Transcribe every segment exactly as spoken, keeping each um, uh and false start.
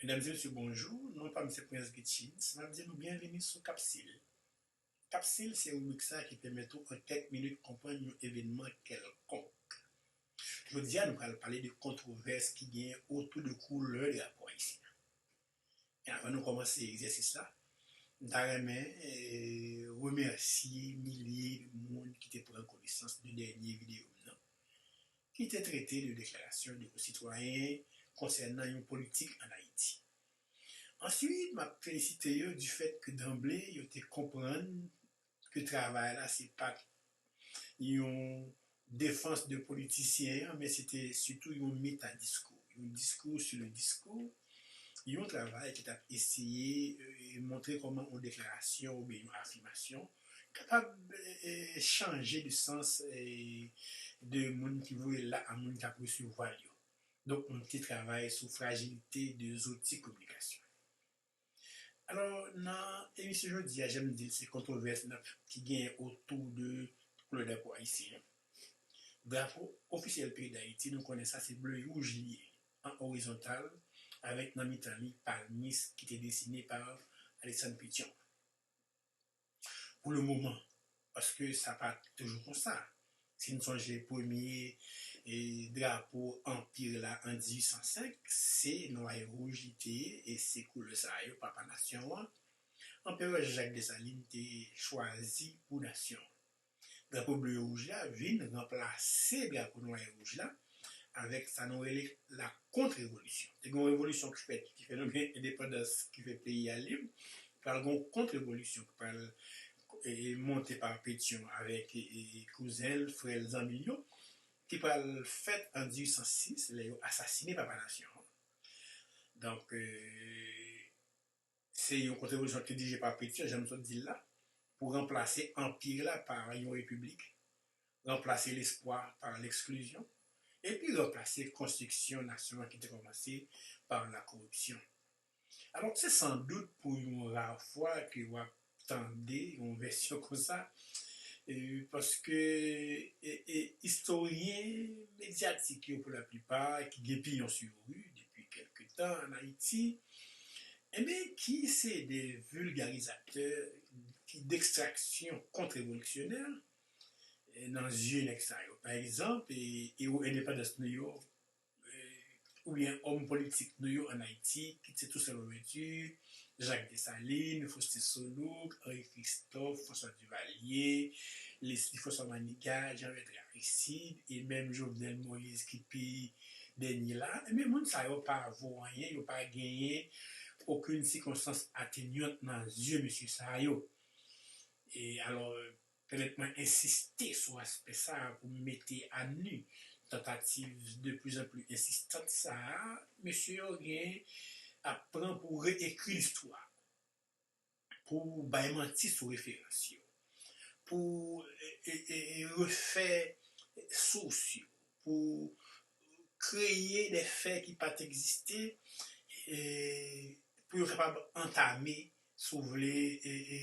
Medam e mesye, bonjou. Non pa m se Prince Gitchins. M ap di nou byenvini sou Kapsil. Kapsil se ribrik sa ki pèmèt ou an kèk minit konprann yon evènman kèlkonk. Jodi a, nou pral pale de kontwovès ki genyen otou de koulè drapo ayisyen an. E avan nou kòmanse egzèsis la, m ta renmen eh, remèsye milye de moun ki te pran konesans de dènye videyo m nan, ki te trete de deklarasyon de yon sitwayen konsènan yon politik ann Ayiti. Answit, m ap felisite yo du fait que d'emblée yo te konprann ke travay la se pa t yon defans de politisyen an, men se te sitou yon metadiskou, yon diskou sou le diskou, yon travay ki t ap eseye eh, montre kòman yon deklarasyon oubyen yon afimasyon kapab eh, chanje de sans eh, de moun ki voye l la a moun k ap resevwa l yo. Donk, nou te travay sou frajilite de zouti kominikasyon. Alò, nan emisyon jodi a, jan m di l, se kontwovès n ap ki genyen otou de koulè drapo ayisyen an. Drapo ofisyèl peyi Dayiti, nou konnen sa se ble e wouj li ye, an orizontal, avèk nan mitan li palmis ki te desine pa Alexandre Pétion. Pou le moman, paske sa pa t toujou konsa. Si n sonje premye eh, drapo anpi la an dizuit san senk, se nwa e wouj li te ye, e se koulè sa yo papa nasyon an, Anperè Jean-Jacques Dessalines te chwazi pou nasyon an. Drapo ble e wouj la vin ranplase drapo nwa e wouj la avèk sa nou rele la kont-revolisyon. Te gen yon revolisyon ki fèt, ki fè nou gen endepandans, ki fè peyi a lib. Pral gen yon kont-revolisyon ki pral eh, monte pa Pétion avèk eh, kouzen l, frè l, zanmi l yo, ki pral fèt an dizuit san sis, lè yo asasine papa nasyon an. Donk, eh, se yon kont-revolisyon ki dirije pa Pétion, jan m sot di l la, pou ranplase anpi la pa yon repiblik, ranplase lespwa pa leksklizyon, epi ranplase konstriksyon nasyon an ki te kòmanse pa la koripsyon. Alò, se san dout pou yon ra fwa ke w ap tande yon vèsyon konsa, eh, paske eh, eh, istoryen medyatik yo, pou laplipa, ki gen piyon sou yo, wi, depi kèlke tan ann Ayiti, enben, ki se de vilgarizatè ki dekstraksyon kont-revoliksyonè eh, nan zye nèg sa yo. Pa egzanp, eh, ewo endepandans nou yo, eh, oubyen òm politik nou yo ann Ayiti, kit se Toussaint Louverture, Jacques Dessalines, Faustin Soulouque, Henri Christophe, François Duvalier, Leslie François Manigat, Jean Bertrand Aristide, e menm Jovenel Moïse ki pi dènye la, ebyen, moun sa yo pa vo anyen, yo pa genyen okenn sikonstans atenyant nan zye mesye sa yo. E alò, pèmèt mwen ensiste sou aspè sa a pou m mete a nu tantativ de plus en plus ensistant sa a, mesye yo gen ap pran pou reekri listwa, pou bay manti sou referans yo, pou e, e, e, e refè sous yo, pou kreye de fè ki pa t egziste, e, pou yo kapab antame, si w vle, e, e,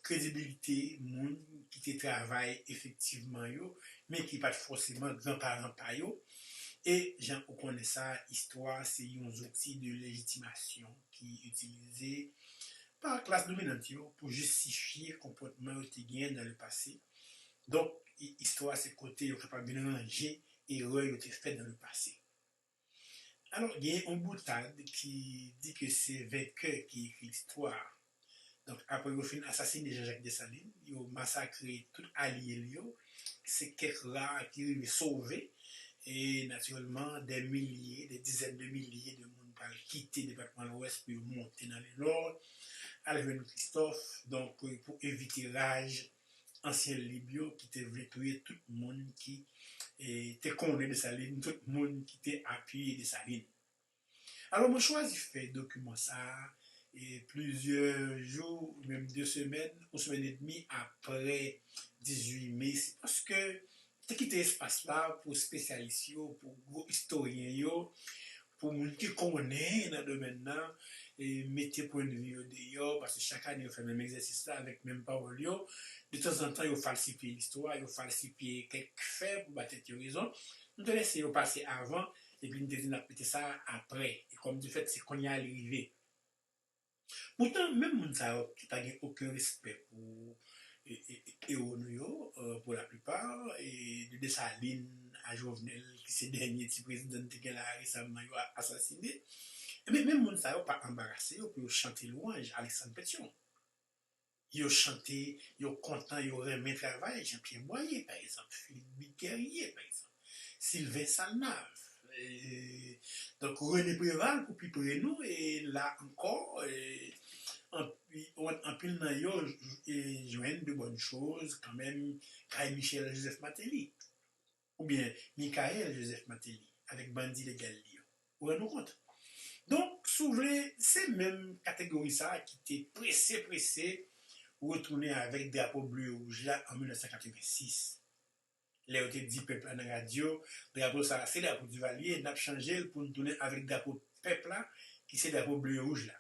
kredibilite moun ki te travay efektivman yo, men ki pa t fòseman granparan pa yo. E jan ou konnen sa, istwa se yon zouti de lejitimasyon ki itilize pa klas dominant yo pou jistifye konpòtman yo te genyen nan le pase. Donk, i- istwa se kote yo kapab vin ranje erè yo te fè nan le pase. Alò, gen yon boutad ki di ke se venkè ki ekri listwa. Donk, apre yo fin asasine Jean-Jacques Dessalines, yo masakre tout alye l yo, se kèk ra ki rive sove, e natirèlman, dè milye, dè dizèn de milye de moun pral kite depatman Lwès pou yo monte nan le Nò, al jwenn Christophe, donk, pou evite raj ansyen lib yo ki te vle touye tout moun ki e, te konnen Desalin, tout moun ki te apiye Desalin. Alò, mwen chwazi fè dokiman sa a e, plizyè jou, menm de semèn, yon semèn edmi apre dizuit me, se paske te kite espas la pou espesyalis yo, pou gwo istoryen yo, pou moun ki konnen nan domèn nan, e mete pwennvi yo deyò, paske chak ane yo fè menm egzèsis la avèk menm pawòl yo. De tanzantan, yo falsifye listwa, yo falsifye kèk fè pou ba tèt yo rezon. Nou te lese yo pase avan, epi nou te di n ap mete sa apre. E Kòm de fèt, se kounye a li rive. Poutan, menm moun sa yo ki pa gen okenn respè pou e, e, e, ewo nou yo, euh, pour la plupart, e de Desalin a Jovenel, ki se dènye ti prezidan n te gen la resaman, yo a- asasine. Ebyen, menm moun sa yo pa anbarase yo pou yo chante lwanj Alexandre Pétion. Yo chante, yo kontan, yo renmen travay Jean-Pierre Boyer, pa egzanp, Philippe Guerrier, pa egzanp, Sylvain Salnave, e, donk, René Préval, pou pi pre nou, e la ankò, e, anpi- anpil nan yo e, jwenn de bonnes choses kanmenm kay Michel Joseph Martelly, oubyen Michaël Joseph Martelly, avèk bandi legal li yo. Ou rann ou kont? Donk, si w vle, se menm kategori sa a ki te prese, prese retounen avèk drapo ble e wouj la an mil nèf san katrevensis. Lè yo te di pèp la nan radyo, drapo sa a se drapo Duvalier, n ap chanje l pou n tounen avèk drapo pèp la, ki se drapo ble e wouj la.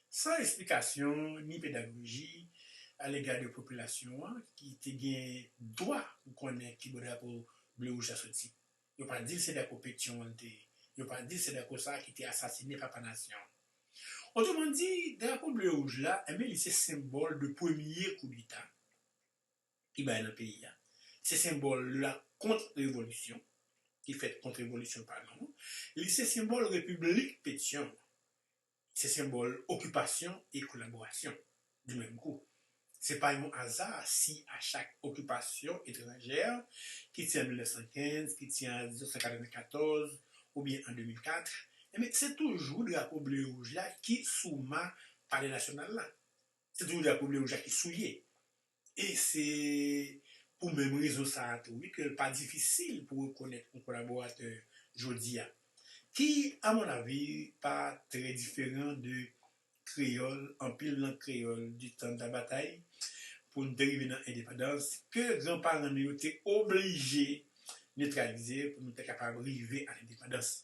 San eksplikasyon ni pedagoji alega de popilasyon an ki te gen dwa pou konnen ki bò drapo ble e wouj la soti. Yo pa di l se drapo Petyon an l te ye. Yo pa di l se drapo sa a ki te asasine papa nasyon an. Otreman di, drapo ble e wouj la, enben, li se senbòl de premye koudeta ki bay nan peyi a. Se senbòl de la contre-révolution, ki fèt kont revolisyon pa nou. Li se senbòl repiblik Petyon. Se senbòl okipasyon e kolaborasyon, di menm kou. Se pa yon aza si a chak okipasyon etranjè, kit se an mil nèf san kenz, kit se an mil nèf san katrevenkatòz, oubyen an de mil kat, enben, se toujou drapo ble e wouj la ki sou ma Palè Nasyonal la. Se toujou drapo ble e wouj la ki souye. E se pou menm rezon sa a tou, wi, ke l pa difisil pou rekonèt yon kolaboratè jodi a, ki, a mon avi, pa trè diferan de kreyòl, anpil nan kreyòl du temps de la bataille, pou n te rive nan endepandans, ke granparan nou yo te oblije netralize pou nou te kapab rive a lendepandans.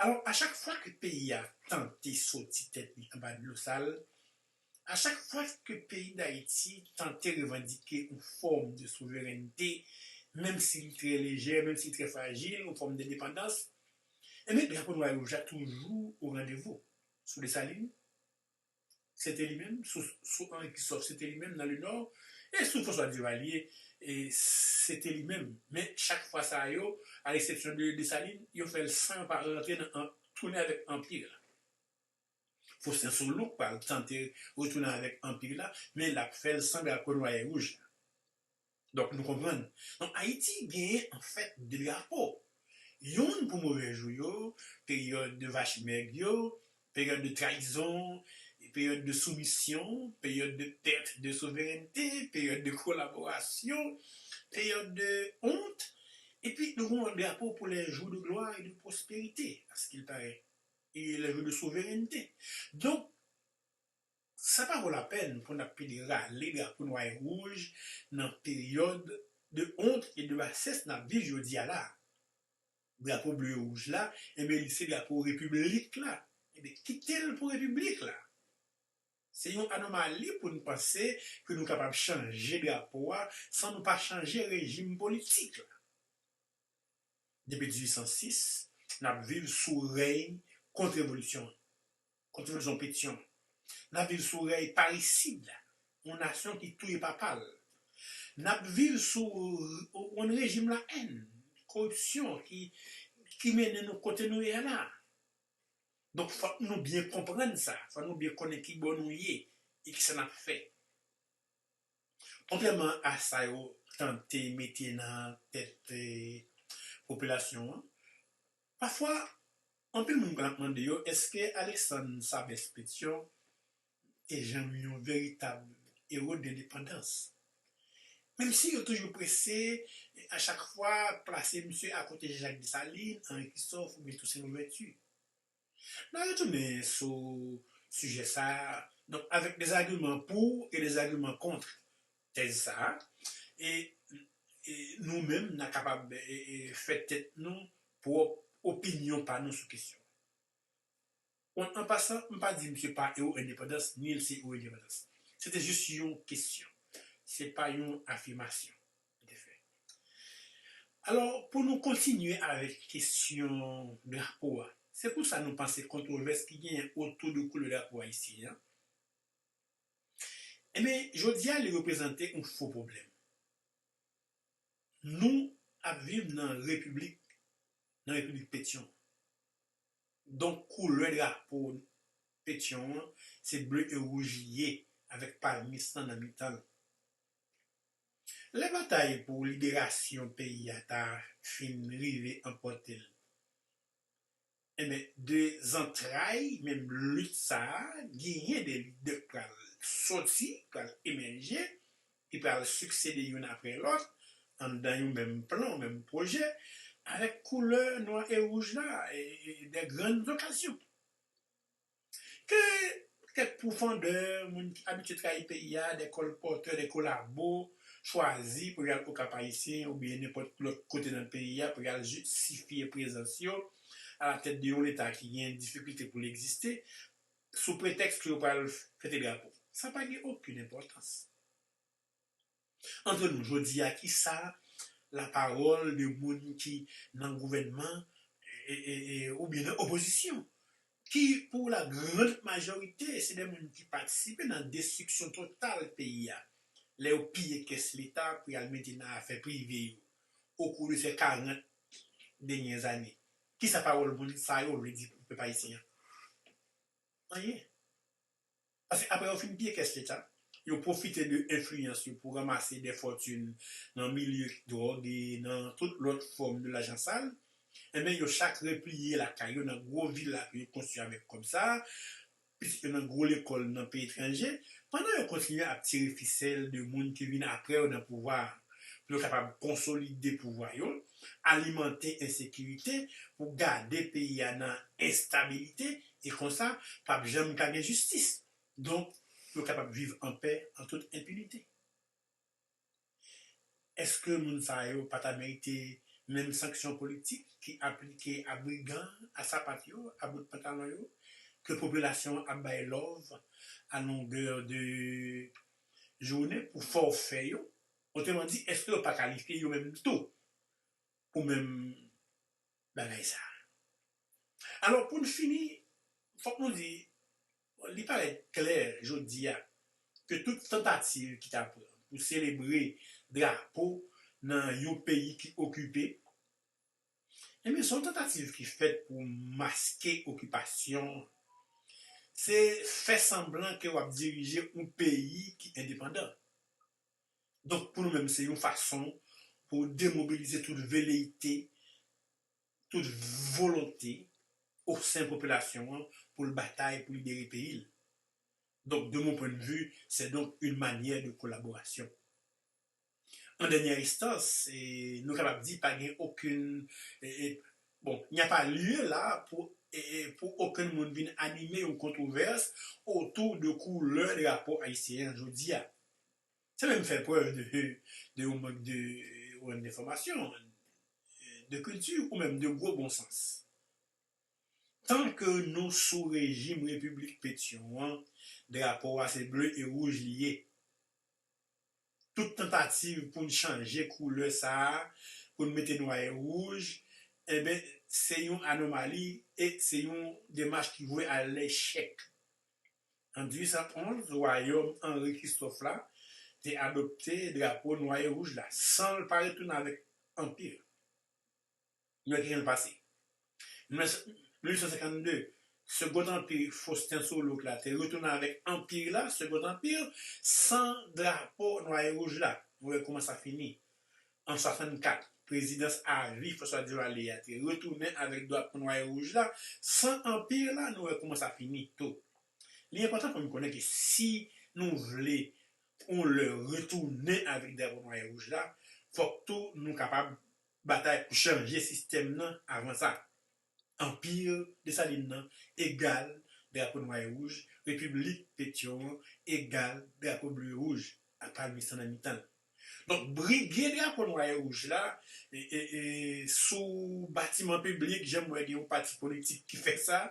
Alò, a chak fwa ke peyi a tante soti tèt li anba dlo sal, a chak fwa ke peyi Dayiti tante revandike yon fòm de souverènte, menm si li trè lejè, menm si li trè frajil, yon fòm dendepandans, enben, drapo nwa e wouj la toujou o randevou. Sou Desalin, se te li menm, sou, sou Henri Christophe, se te li menm nan Lenò, e sou François Duvalier, e se te li menm. Men chak fwa sa yo, a leksepsyon de Desalin, yo fè l san pa rantre nan an-, tounen avèk anpi la. Faustin Soulouque pral tante retounen avèk anpi la, men l ap fè l san drapo nwa e wouj la. Donk, nou konprann. Donk, Ayiti genyen, anfèt, de drapo. Youn pou move jou yo, peryòd de vach mèg yo, peryòd de trayizon, peryòd de soumisyon, peryòd de pèt de souverènte, peryòd de kolaborasyon, peryòd de ont, epi nou gen yon drapo pour les jours de gloire et de prospérité, à ce qu'il paraît, et les jours de souveraineté. Donk, sa pa vo lapèn pou n ap pede rale drapo nwa e wouj nan peryòd de ont e de basès n ap viv jodi a la. Drapo ble e wouj la, enben, li se drapo repiblik la. Enben, kite l pou repiblik la. Se yon anomali pou n panse ke nou kapab chanje drapo a san nou pa chanje rejim politik la. Depi dizuit san sis, n ap viv sou rèy kont revolisyon an, kont revolisyon Petyon. N ap viv sou rèy parisid la, yon nasyon ki touye papa l. N ap viv sou yon rejim lahèn, koripsyon ki, ki mennen nou kote nou ye a la. Donk, fòk nou byen konprann sa, fòk nou byen konnen ki bò nou ye e kisa n ap fè. Kontrèman a sa yo tante mete nan tèt, eh, popilasyon an, pafwa, anpil moun konn ap mande yo, èske Alexandre Sabès Pétion te janm yon veritab ewo de lendepandans? Menm si yo toujou prese, a chak fwa, plase misye akote Jean-Jacques Dessalines, Henri Christophe oubyen Toussaint Louverture. N a retounen sou sijè sa a, donk, avèk des arguments pour et des arguments contre tèz sa a, e, e nou menm, n a kapab, e, e, fè tèt nou pwòp opinyon pa nou sou kesyon an. An, an pasan, m pa di misye pa ewo endepandans, ni l se ewo endepandans. Se te jis yon kesyon. Se pa yon afimasyon. Tout à fait. Alò, pou nou kontinye avèk kesyon drapo a, Se pou sa nou panse kontwovès ki genyen otou de koulè drapo ayisyen an, ebyen, jodi a, li reprezante yon fo pwoblèm. Nou ap viv nan repiblik, nan repiblik Petyon. Donk, koulè drapo Petyon an, se ble e wouj li ye, avèk palmis lan nan mitan l. Lè batay pou liberasyon peyi a ta fin rive anpòte l, enben, de zantray menm lit sa a, genyen de lidè k pral sòti, pral emèje, ki pral siksede youn apre lòt, anndan yon menm plan, yon menm pwojè, avèk koulè nwa e wouj la, e, e, de grann okazyon. Ke kèk pwofondè, moun ki abitye trayi peyi a, de kòlpòtè, de kolabo, chwazi pou y al Okap Ayisyen oubyen nenpòt lòt kote nan peyi a pou y al jistifye prezans yo alatèt de yon Leta ki gen difikilte pou l egziste, sou pretèks ke yo pral fete drapo. Sa pa gen okenn enpòtans. Antre nou, jodi a, kisa lapawòl de moun ki nan gouvènman e, e, e, oubyen nan opozisyon, ki, pou la grande majorité, se de moun ki patisipe nan destriksyon total peyi a, lè yo piye kès Leta pou y al mete nan afè prive yo, okou de sè karant dènye zane. Kisa pawòl moun sa yo vle di pou pèp ayisyen an? Anyen. Paske apre yo fin piye kès Leta, yo pwofite de enfliyans yo pou ranmase de fòtin nan milye dwòg e nan tout lòt fòm de lajan sal. Enben, yo chak repliye lakay yo nan gwo vila ke yo konstwi avèk kòb sa a, pitit yo nan gwo lekòl nan peyi etranje, pandan yo kontinye ap tire fisèl de moun ki vin apre yo nan pouvwa a, pou yo kapab konsolide pouvwa yo, alimante ensekirite, pou gade peyi a nan enstabilite, e konsa, p ap janm ka gen jistis. Donk, yo kapab viv an pè, an tout enpinite. Èske moun sa yo pa ta merite menm sanksyon politik ki aplike a brigan, a sapat yo, a bout pantalon yo, ke popilasyon an ap bay love a longè de jounen pou fòfè yo? Otrèman di, èske yo pa kalifye yo menm tou pou menm bagay sa a? Alò, pou n fini, fòk nou di, li parèt klè jodi a ke tout tantativ ki ta pran pou selebre drapo nan yon peyi ki okipe, ebyen, se yon tantativ ki fèt pou maske okipasyon an. Se fè sanblan ke w ap dirije yon peyi ki endepandan. Donk, pou nou menm, se yon fason pou demobilize tout veleyite, tout volonte o sen popilasyon an pou l batay pou libere peyi l. Donc, de mon point de vue, c'est donc une manière de collaboration. En dernière instance, e, nou kapab di pa gen okenn, e, e, bon, il n'y a pas lieu là pour, e, e, pou okenn moun vin anime yon kontwovès otou de koulè drapo ayisyen an jodi a. Se menm fè prèv de, de yon mank de, ou menm, de fòmasyon, de kilti, ou menm de gwo bon sans. Tan ke nou sou rejim Repiblik Petyon an, drapo a se ble e wouj li ye. Tout tantativ pou n chanje koulè sa a, pou n mete nwa e wouj, enben, se yon anomali e se yon demach ki vwe a lechèk. An dizuit san onz, wayòm Henri Christophe la te adopte drapo nwa e wouj la, san l pa retounen avèk anpil. Nou wè kijan l pase. Mil uit san senkannde, Segond Anpi Faustin Soulouque la te retounen avèk anpi la, Segond Anpi, san drapo nwa e wouj la. Nou wè kòman sa fini. An swasannkat, prezidans avi François Duvalier a te retounen avèk drapo nwa e wouj la, san anpi la, nou wè kòman sa fini tou. Li enpòtan pou n konnen ke si nou vle yon lè retounen avèk drapo nwa e wouj la, fòk tou nou kapab batay pou chanje sistèm nan avan sa. Anpi Desalin nan egal drapo nwa e wouj, Repiblik Petyon an egal drapo ble e wouj, ak palmis lan nan mitan l. Donk, brige drapo nwa e wouj la, e, e, e, sou batiman piblik, jan m wè gen yon pati politik ki fè sa,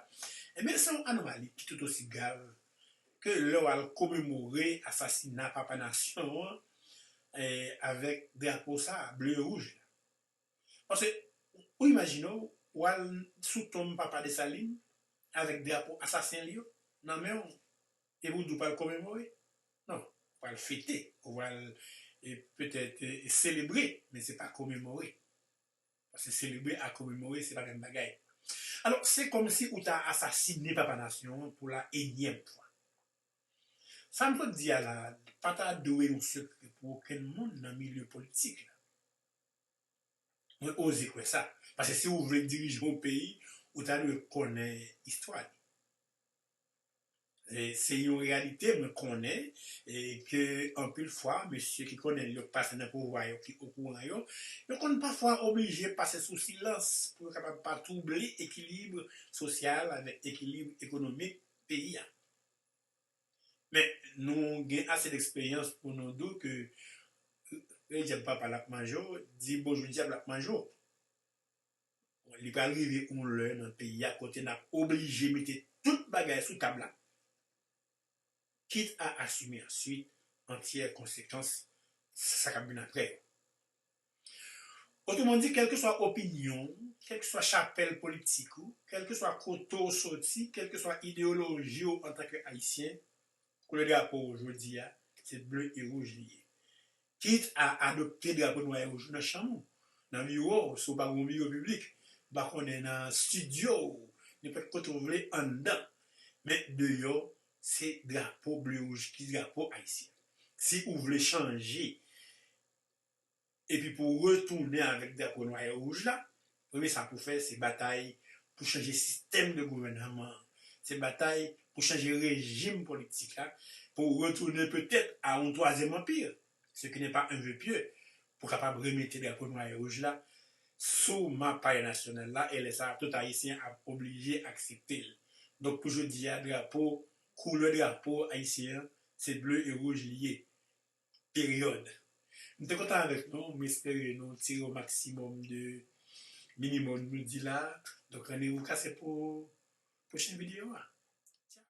ebyen, se yon anomali ki tout osi grav ke lè w al komemore asasina papa nasyon an, e, avèk drapo sa a, ble e wouj la. Paske, ou imajine w, Ou al sou tonm papa Desalin avèk drapo asasen li yo nan men w, epi w di w pral komemore? Non, ou pral fete, ou pral e, petèt e, selebre, men se pa komemore. Paske selebre ak komemore, se pa menm bagay. Alò, se kòmsi ou ta asasine papa nasyon an pou la enyèm fwa. Sa m sot di a la, pa ta dwe yon sekrè pou okenn moun nan milye politik la. Mwen oze kwè sa. Paske si ou vle dirije yon peyi, ou ta dwe konnen istwa li. E se yon reyalite, mwen konnen e ke anpil fwa, mesye ki konnen yo k pase nan pouvwa yo, ki okouran yo, yo konn pafwa oblije pase sou silans pou yo kapab pa twouble ekilib sosyal avèk ekilib ekonomik peyi a. Men, nou gen ase deksperyans pou nou di w ke e dyab papa l ap manje w, di bonjou dyab l ap manje w. Li pral rive yon lè nan peyi a kote n ap oblije mete tout bagay sou tab la, quitte à assumer ensuite antyè konsekans sa k ap vin apre yo. Otremandi, kèlkeswa opinyon w, kèlkeswa chapèl politik ou, kèlkeswa kote w soti, kèlkeswa ideyoloji w antanke Ayisyen, koulè drapo w jodi a, se ble e wouj li ye. Kit a adopte drapo nwa e wouj nan chanm ou, nan biwo w, si w pa gen yon biwo piblik, m pa konnen nan estidyo w, nenpòt kote w vle anndan. Men deyò, se drapo ble wouj ki drapo ayisyen. Si ou vle chanje, epi pou w retounen avèk drapo nwa e wouj la, premye sa pou w fè, se batay pou chanje sistèm de gouvènman an. Se batay pou chanje rejim politik la, pou w retounen petèt a yon twazyèm anpi, ce qui n'est pas un vœu pieux, pou kapab remete drapo nwa e wouj la sou mapay nasyonal la, e lè sa a, tout Ayisyen ap oblije aksepte l. Donk, pou jodi a, drapo, koulè drapo ayisyen an, se ble e wouj li ye. Peryòd. M te kontan avèk nou, m espere nou tire yon maksimòm de minimòm nou di la. Donk, randevou kase pou pwochen videyo a.